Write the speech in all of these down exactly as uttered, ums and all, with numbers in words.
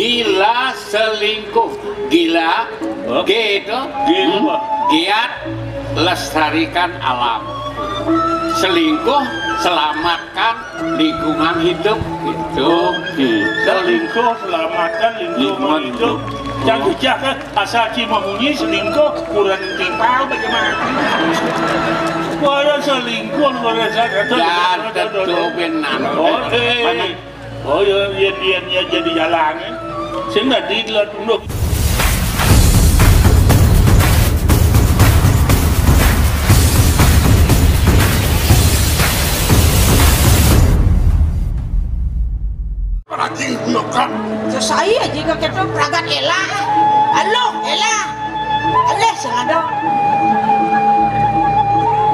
Gila selingkuh. Gila, G itu, G itu apa? Giat lestarikan alam. Selingkuh, selamatkan lingkungan hidup. Itu. Selingkuh, selamatkan lingkungan hidup. Jangan jaga asal cuma bunyi selingkuh, kurang timpal bagaimana? Wah, selingkuh luar biasa. Ya, tentu benar. Oh, eh. Oh ya, yen, yen, yen jadi jalan, eh. Sing dadi delok tunduk. Rajin tunduk kan. Sesai aja kok ketok pragat elah. Aloh, elah. Aleh sing ada.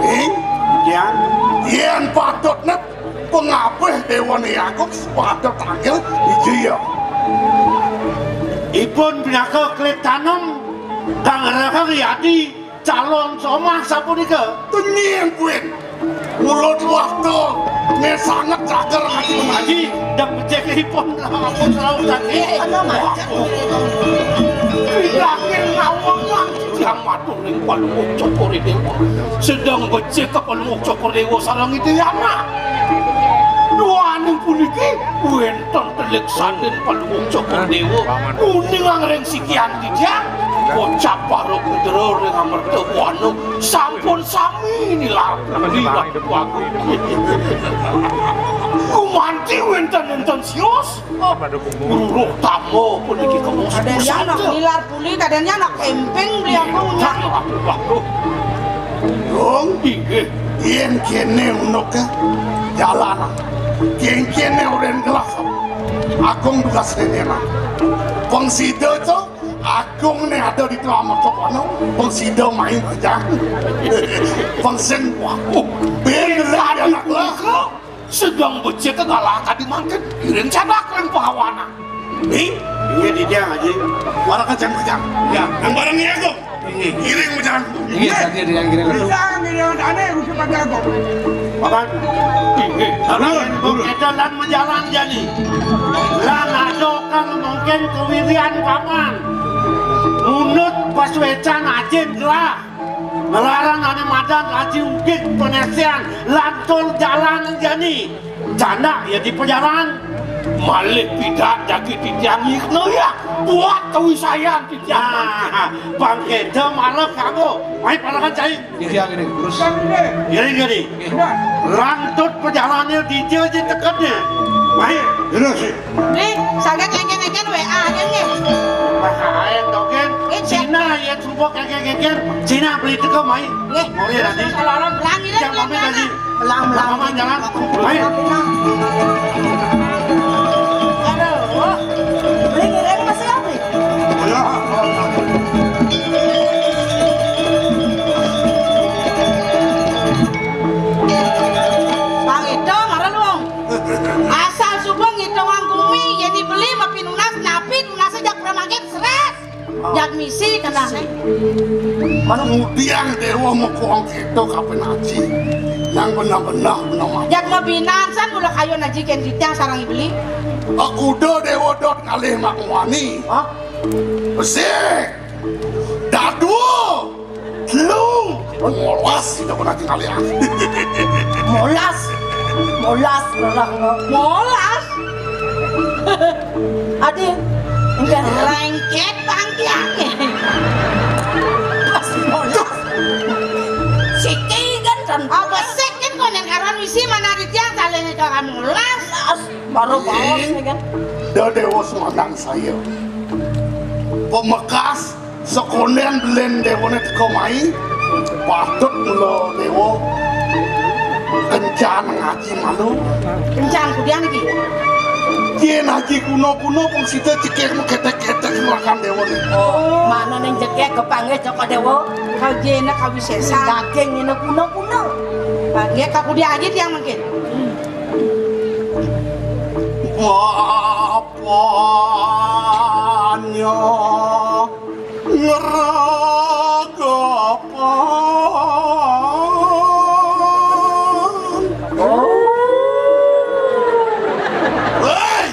Ning, yen, yen patut nek pengapih Dewa Niagung sepakat tangkil, iya. Ipun pinaka kelit tanem, kang raka riyadi, calon somah sapunika. Tenying kuwi. Mulut waktu, ne sanget cager ngaji mengaji. Dan becikipun ampun selalu tadi. Eh, ana macet. Bilangin ngawang. Yang matur ning Palungguh Cokor Dewa. Sedang becik ke Palungguh Cokor Dewa sareng Ida Hyang. Duaning puniki wenten telik sandin Palungguh Cokor Dewa. Kuning angring sikian titiang. Kocap para putra ring amerta buana sampun sami nilar putri lan wagu. Gumanti wenten-wenten sios. Ruruh tama puniki kemos. Kadén ya nak nilar puli, kadén ya nak kemping beli aku. Waduh, waduh. Dong, inggih. Yen kene unuk ke jalan. Yen kene oren gelas. Agung tugas dene lah. Pang sida to, Agung ne ada di telamak kono. Pang sida main aja. Pang sing waduh. Ben gelah anak lah. Sedang becik ke galah tadi mangkin, iring cadak ring pahawana. Ning, iya di dia aja. Waraka jang-jang. Ya, yang bareng ya kok. Iring macam. Iya, tadi ada yang iring. Bisa ngiring tane, usi pajago. Paman. Inggih. Paman, kita lan majalan jani. Lan ada kang mungkin kewirian paman. Munut pas wecan ajin gelah. Nglarang ane madan aji ugig penesian lantur jalan jani. Janda ya di pejalan. Malih pidan jagi titiang yikna ya. Buat kawisayan titiang. Nah, bangkeda marep kanggo. Mai parangan cai. Iya, gini, terus. Gini, gini. Lantut pejalane dija je tekene. Mai. Terus. Beli, saget engken-engken W A aja nggih. Wah, ae token. Cina ya sumpah kengken-kengken. Cina beli teko mai. Nggih. Mori tadi. Salah orang pelan ini. Yang pamit tadi. Pelan-pelan. Paman jalan. Mai. Aduh. Beli ngiring masih apa? Bang Edo, marah lu. Asal subuh ngitungang gumi, yén dibeli mapinunas, napi tunasé jak pramangkin srés. Jak misi kenane. Kemudian Dewa mekuang kita kapan aji. Yang benar-benar benar mati. Jak mabinan san mula kayu naji kén titiang sareng ibeli. Aku do Dewa dot ngalih mak wani. Hah? Besik. Dadua. Lu, molas, tidak pernah tinggal ya. Molas. Molas, orang lo. Molas. Adi, enggak. Lengket bangkiang. Pas molas. Siki kan, kan. Apa sik kan konen karan misi mana di tiang salahnya karan molas. Molas. Baru bawas, ya kan? Da Dewa semandang saya. Pemekas Sekonden belen Dewane teka mai, patut mula Dewa kencan ngaji malu. Kencan kudian iki. Yen aji guna-guna pun sida cekek ketek-ketek melakan Dewane. Oh, mana ning cekek kepanggih Cokor Dewa? Kagena kawisesan. Daging ngene guna-guna. Panggih kakudian aji tiang mungkin. Bapaknya ngeragapan. Hei!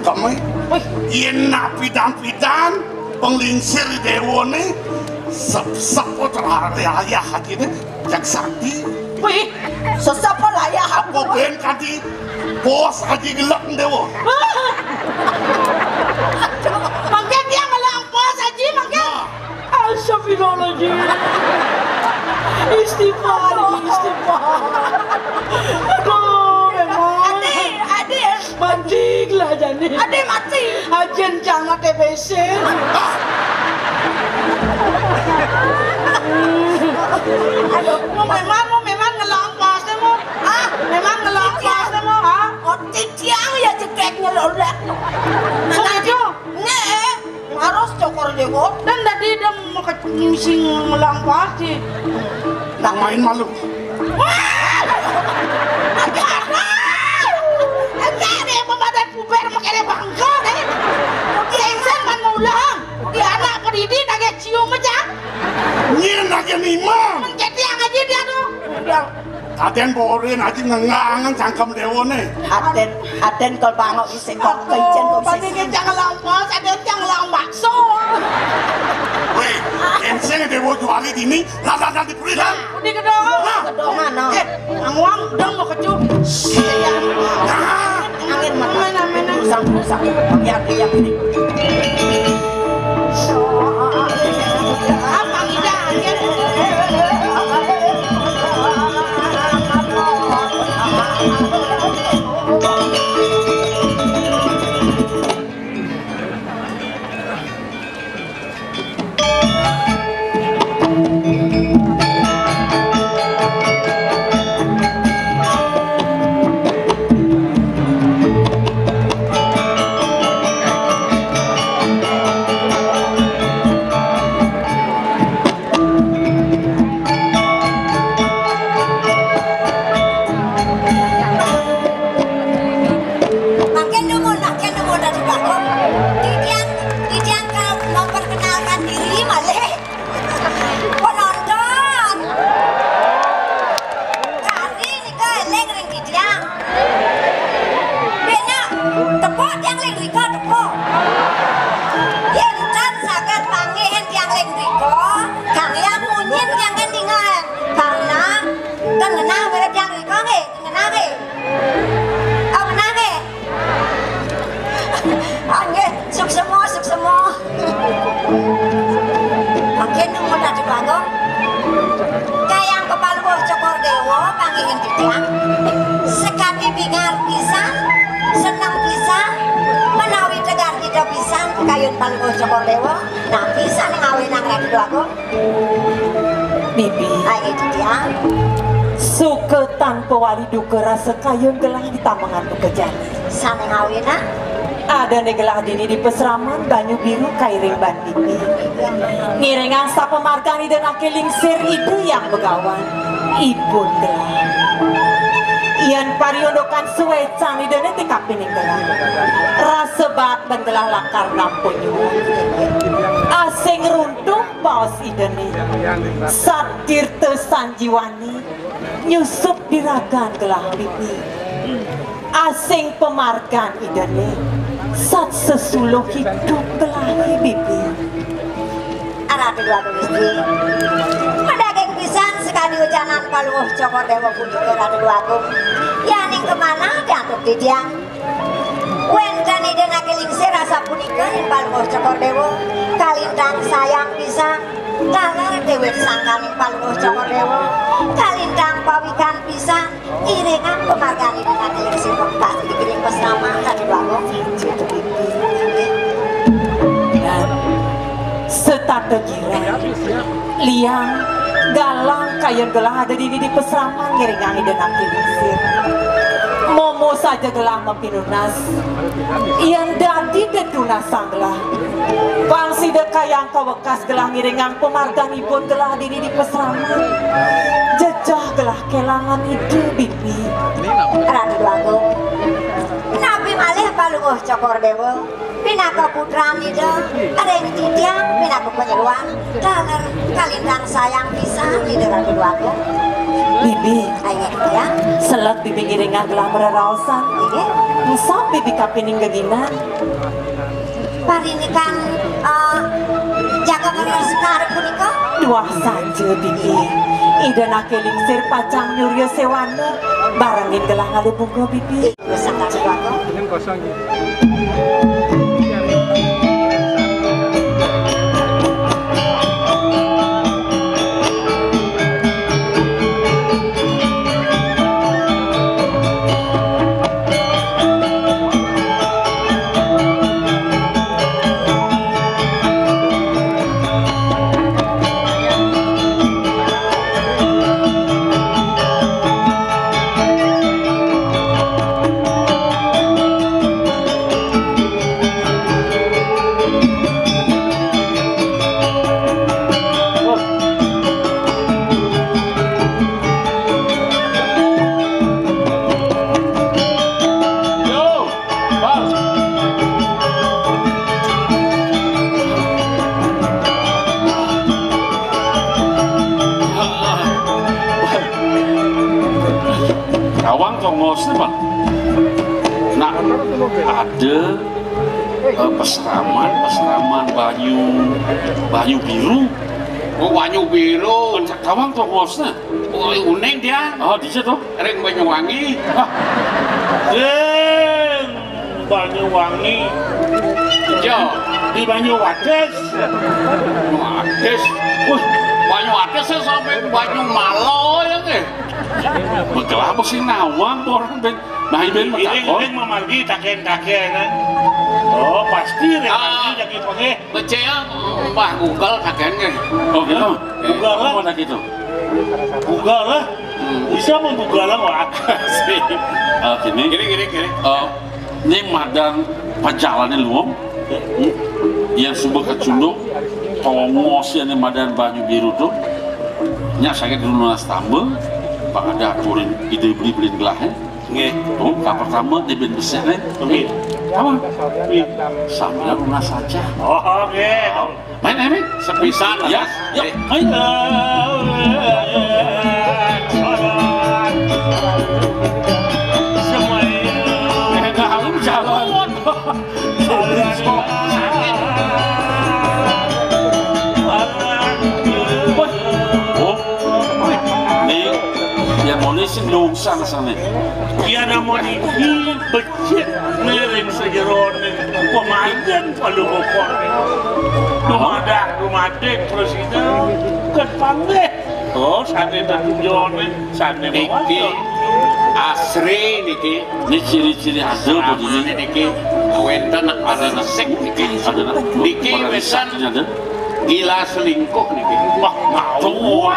Kamu, wih, yén napidan-pidan panglingsir déwané sep-, sepot layah ajiné jak sakti. Wih, sesep layah apa bén kadi bos aji gelek déwa. Mangké tiang ngelang bos aji, mangké. Nah. Astagfirullahaladzim. Istighfar, istighfar. Aduh, memang. Adi, Adi. Mati lah jani. Adi mati. Ajen jangan T B C. Aduh, mau memang, mau memang ngelang pas deh, mau. Ah, memang ngelang pas deh, mau, ah. Otik tiang ya jegek nyelolak. Mau itu? Nih. Harus Cokor Déwa. Dan tadi dia mau ke sing melampas sih. Nang main malu. Wah! Enggak ada. Enggak ada yang pemadat puber makanya bangga deh. Di engsen man mulang. Di anak pedidi nage cium aja. Nyir nage mimang. Menceti yang aja dia tuh. Yang Adén borén aja ngengangan cangkem déwané. Adén, Adén kol bangok isih kok kejen kok isih. Pané ngejang lampas, Adén jang lampak so. Wéh, enseng déwa juari dini, ladan di purilan. Di kedongan. Nah. Kedongan, no. Eh, anguang dong mau kecup. Nah. Angin mata. Amin, amin, amin. Usang, usang. Lihat, lihat ini. Apa tidak? Makin dumun, makin dumun dari belakang. Titiang, titiang kalau memperkenalkan diri malih. Penonton. Kari nika eling ring titiang. Bena, tepuk tiang ring rika, tepuk. Yén tan saged panggihin tiang ring rika, kang yang munyin tiang kan tinggal. Karena kan ngenah méré tiang rika nggih, ngenah nggih. Oh, ngenah nggih. Nggih, suksema, suksema. Mangkin nuwun Ratu Bagong. Kayang kepaluh Cokor Déwa panggihin titiang. Sekadi bingar pisan, seneng pisan, menawi tegar kita pisan kayun paluh Cokor Déwa. Napi sané ngawinang Ratu Bagong? Bibi. Ayo, titiang. Suka tanpa wali duka rasa kayun gelah di tamengan duka jani. Sané ngawinang? Adané gelah dini di pasraman banyu biru kairing ban bibi. Ngiringang sapamargan Ida Naké Lingsir Ida Hyang Begawan. Ibun gelah. Yén pariundukan suécan Idané ti kapining gelah. Rasa baat ban gelah lakar nampa nyuwun. Asing runtuh baos Idané. Satirta sanjiwani nyusup di ragan gelah bibi. Asing pamargan Idané sat sesuluh idup gelahé bibi. Ratu Déwa Agung Gusti. Madaging pisan sakadi ucapan paluh Cokor Déwa punika, Ratu Déwa Agung. Yaning kamanah diantuk titiang. Wénten Ida Naké Lingsir asapunika ing paluh Cokor Déwa, kalintang sayang pisan, taler déwék sangkaning paluh Cokor Déwa, kalintang pawikan pisan, iringang pamargan Ida Naké Lingsir pasti dikirim pasrama tadi bangun. Dan setata girang, liang, galang, kayun gelah ada dini di pasraman ngiringang Ida Naké Lingsir. Momo saja gelah mapinunas. Yén dadi dedunasang gelah. Pang sida kayang kawekas gelah ngiringang pamarganipun gelah dini di pasraman. Jejeh gelah kélangan Ida bibi. Ratu Déwa Agung. Napi malih paluh Cokor Déwa? Pinaka putran Ida, ring titiang pinaka panyeroan, taler kalintang sayang pisan Ida Ratu Déwa Agung. Bibi, ayo ya. Selot Bibi ngiringang gelah mararaosan. Inggih. Engsap Bibi kapining geginan. Parinikan, eh, Jaka Wara Sekar punika? Duah saja, Bibi. Ida Anaké Lingsir pacang nyurya séwana. Barengin gelah ngalih bunga, Bibi. Inggih, Sang Ratu Agung. Tawang tongosné, Pak. Nah, ada, eh, pasraman, pasraman banyu, banyu biru. Oh, banyu biru. Tawang tongosné. Oh, uning dia. Oh, di situ. Ring Banyuwangi. Ah. Ring Banyuwangi. Iya. Di Banyuwadis. Banyuwadis. Wah, Banyuwadis sampai Banyumala ya, nggih. Bekel apa sih nawang orang ben? Nah, ben. Ini, matakon. Ini mamargi taken-taken, eh. Oh, pasti rek. Ah. Mamargi jagi pengeh. Becik, Mbah Google kakean nggih. Oh, gitu. Google lah. Apa gitu? Google lah. Hmm. Bisa mau Google lah, Wak. Sih. Ah, gini. Gini, gini, gini. Eh, ini madan pajalané luung. Yang suba kacunduk, tongos yang madan banyu biru tuh. Nyak sakit dulu nunas tambah, Pak ada aturin ide beli-beli gelahnya. Nggih. Tuh, ka pertama dia ben besik nih. Nggih. Apa? Nggih. Sambil lunas saja. Oh, nggih. Main, main, main. Sepisan, ya, ya, main. Semuanya. Eh, dah, aku jalan. Oh, nih, yang mau nih sing dong sang sana. Iya, namun ini becik miring sejeroning pemagen palu bokor. Dumadak, dumadik, presiden, ket panggih. Oh, sané tetunjone, sané niki mawon. Asri niki. Ini ciri-ciri ada begini. Niki wénten ada resik niki. Ada nak. Niki wénten ada. Gila selingkuh niki. Wah, ngawur.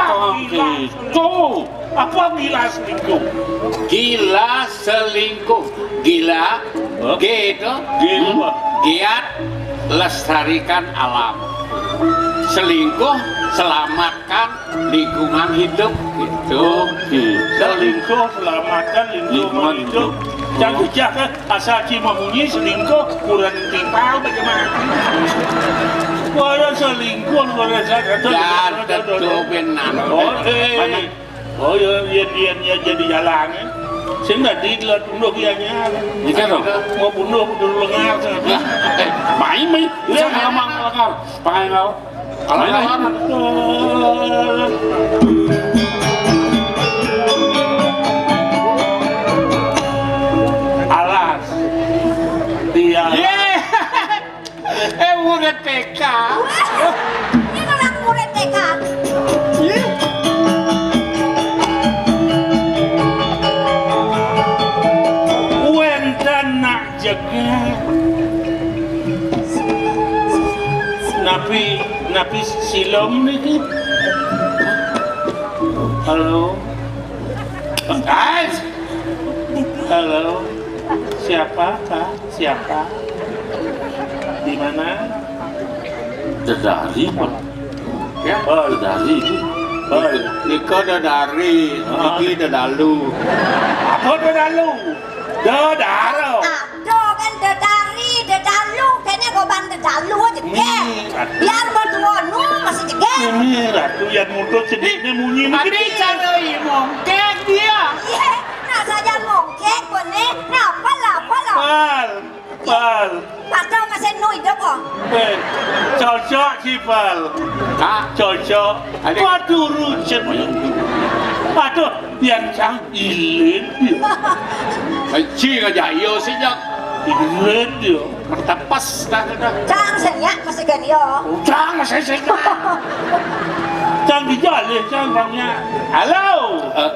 Tuh, tuh. Apa gila selingkuh? Gila selingkuh. Gila, G itu. G apa? Giat lestarikan alam. Selingkuh, selamatkan lingkungan hidup gitu. Oke. Selingkuh, selamatkan lingkungan hidup. Jangan jangan asal cuma bunyi selingkuh, kurang timpal bagaimana? Wala selingkuh, wala sadar. Ya, tentu benar. Oke. Oh ya, ya dia, dia jadi jalan ya. Sing tadi telah tunduk ya nyar. Ini kan dong. Mau bunuh dulu lengar. Nah, eh, main, main. Iya. Jangan lemang lengar. Pakai kau. Kalau lawan. Alas. Dia. Iya. Eh, murid T K. Ini orang murid T K. Iya. Wénten nak jeger. Napi, napi silem niki? Halo. Halo. Siapa, Pak? Siapa? Di mana? Dedari, Pak. Ya? Oh, Dedari. Oh, nika Dedari, ah. Niki Dedalu. Apa Dedalu? Dedaro. Aduh, kan Dedari, Dedalu, kayaknya goban Dedalu aja, hmm, deh. Aduh. Biar berdua nu masih jeger. Ini Ratu Yan Muda sediknya munyi. Tapi cara mongkek dia. Iya, nak saja mongkek, boleh. Nah, apalah, apalah. Pal, pal. Padahal masih nu hidup kok. Eh, cocok sih, pal. Hah? Cocok. Ada. Waduh, rucin. Aduh, yang cang ilin. Kecil aja, iyo sih, Jang. Ilin, yo. Tepas dah, dah. Cang, saya masih kan, yo. Cang, masih, saya kan. Cang dijalih, cang, bangnya. Halo. Eh.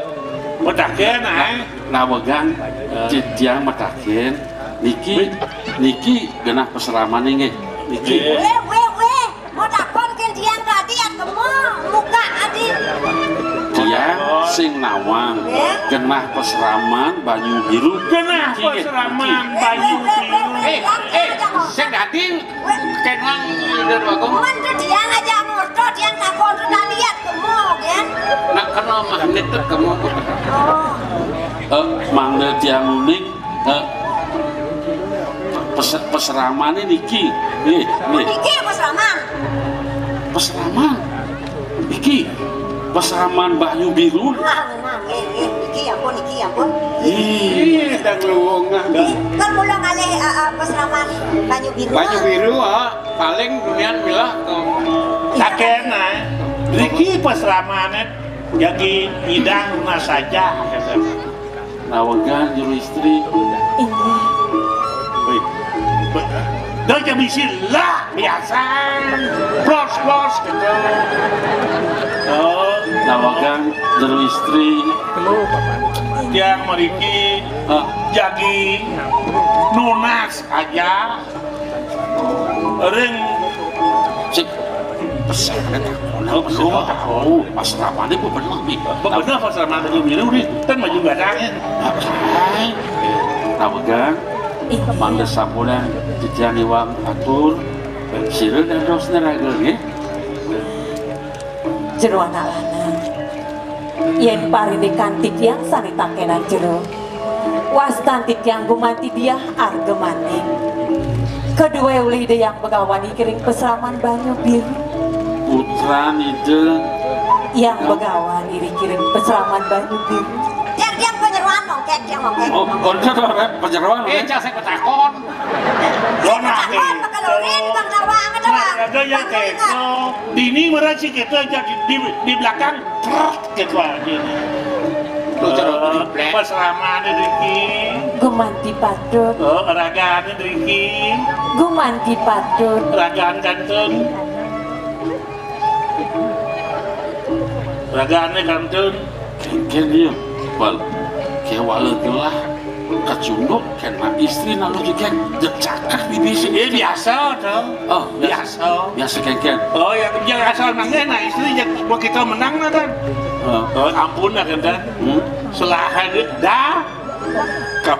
Mataken, ai. Nawegang, eh, titiang mataken. Niki, niki genah pasraman nggih. Niki. Weh, weh, weh. Mau takon ke tiang tadi, atau mau muka adi? Tiang sing nawang. Eh? Genah pasraman Banyu Biru. Genah pasraman Banyu Biru. Eh, eh, sing dadi kenang ida dua kong. Mun tu tiang aja ngorto, tiang takon tu tadi, atau mau, kan? Nak kena magnet tu kamu. Oh. Eh, mangda tiang uning. Eh, pes-, pasramané niki. Nggih, nggih. Niki pasraman. Pasraman. Iki pasraman Banyu Biru. Ah, memang. Nggih, nggih. Niki ampun, niki ampun. Ih, dah ngelungan. Nggih, kan mula ngalih, ah, ah, pasraman Banyu Biru. Banyu Biru, ah, paling dunia milah ke. Taken, ah. Niki pasramané jagi idang rumah saja. Nawegang juru istri. Inggih. Wih. Be-, dah jam isi lah biasa. Plos, plos gitu. Oh, nawegang juru istri. Tiang mriki, ah, jagi nunas aja. Ring. Sik. Pesan kan tak. Oh, oh, oh. Pas ramane bebenah, Bi. Bebenah pas ramane dulu, Bi. Kan maju batangnya. Apa? Tahu kan? Mangda sampurna titiang iwang atur. Sira dados neraga nggih. Jero anak lanang. Yén parindikan titiang sané takénan jero, wastan titiang gumanti diah arga maning. Kedua ulih Ida Hyang Begawan iri ring pasraman Banyu Biru. Putran Ida Hyang Begawan iri ring pasraman Banyu Biru. Tiang, tiang panyeroan mongkek, tiang mongkek. Oh, konco to, Rep, panyeroan. Eh, cak saya ketakon. Lo nak takon, bakal orin, Bang Dawang, ada, Bang. Ada ya, Teko. Dini mara si kita aja di, di, di belakang. Truk gitu aja. Lo cara Eh, di blek. Pas ramane driki. Gumanti patut. Oh, ragane driki. Gumanti patut. Ragan kantun. Ragane kantun. Kénkén ya, Bal. Kéwala gelah kacunduk kén istri nak lu juga jejak bibi sih. Eh, biasa to. Oh, biasa. Biasa. Biasa kénkén. Oh ya, yang asal nangnya nak istri yang mau kita menang lah kan. Oh. Oh, ampun lah kan, kan. Hmm. Selahan dah. Kap.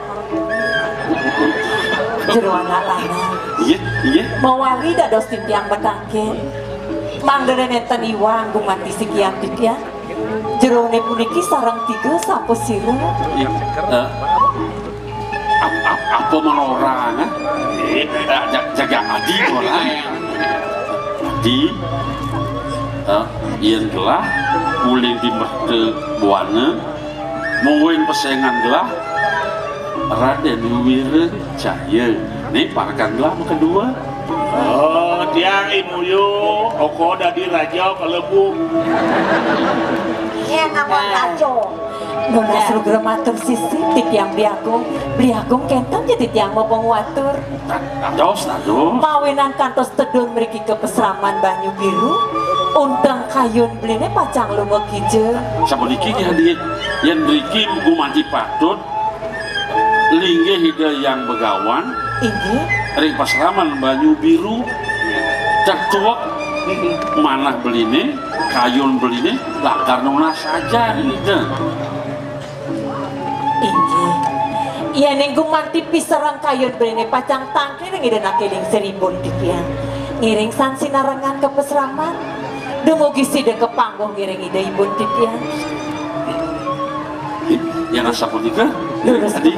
Jero anak lanang. Iya, iya. Mawali dados titiang mataken. Mangda nénten iwang gumanti sikian titiang. Jerone puniki sareng tiga sapasira. Iya. Eh, ap-, ap-, apa manorangan? Eh, ja-, jaga adi ora. Adi, eh, yén gelah uling di merta buana, mungguing pesengan gelah Raden Wira Jaya. Né parekan gelah kedua. Oh, tiang imuyu, oko dadi raja kalebu. Yén apa raja? Nunas lugra matur sisip titiang Beli Agung. Beli Agung kénten ja titiang mapangatur. Dados, dados. Mawinan kantos tedun mriki ka pasraman Banyu Biru, unteng kayun beliné pacang lunga kija. Sapuniki nggih, Adi. Yén mriki gumanti patut, linggih Ida Hyang Begawan. Inggih. Ring pasraman Banyu Biru. Cak tuwek manah beliné, kayun beliné, lakar nunas saja Ida. Inggih. Yéning gumanti pisereng kayun beliné pacang tangkil ring Ida nak éling siribun titiang. Ngiring san sinarengan ka pasraman. Dumugi sida kapangguh ngiring Ida ibun titiang. Yén asapunika, lurus Adi.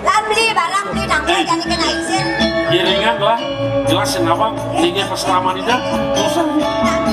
Lan beli barang, beli nangka, eh, jani kena izin. Iringan lah, gelas sing nawang, linggih pasraman Ida. Nah,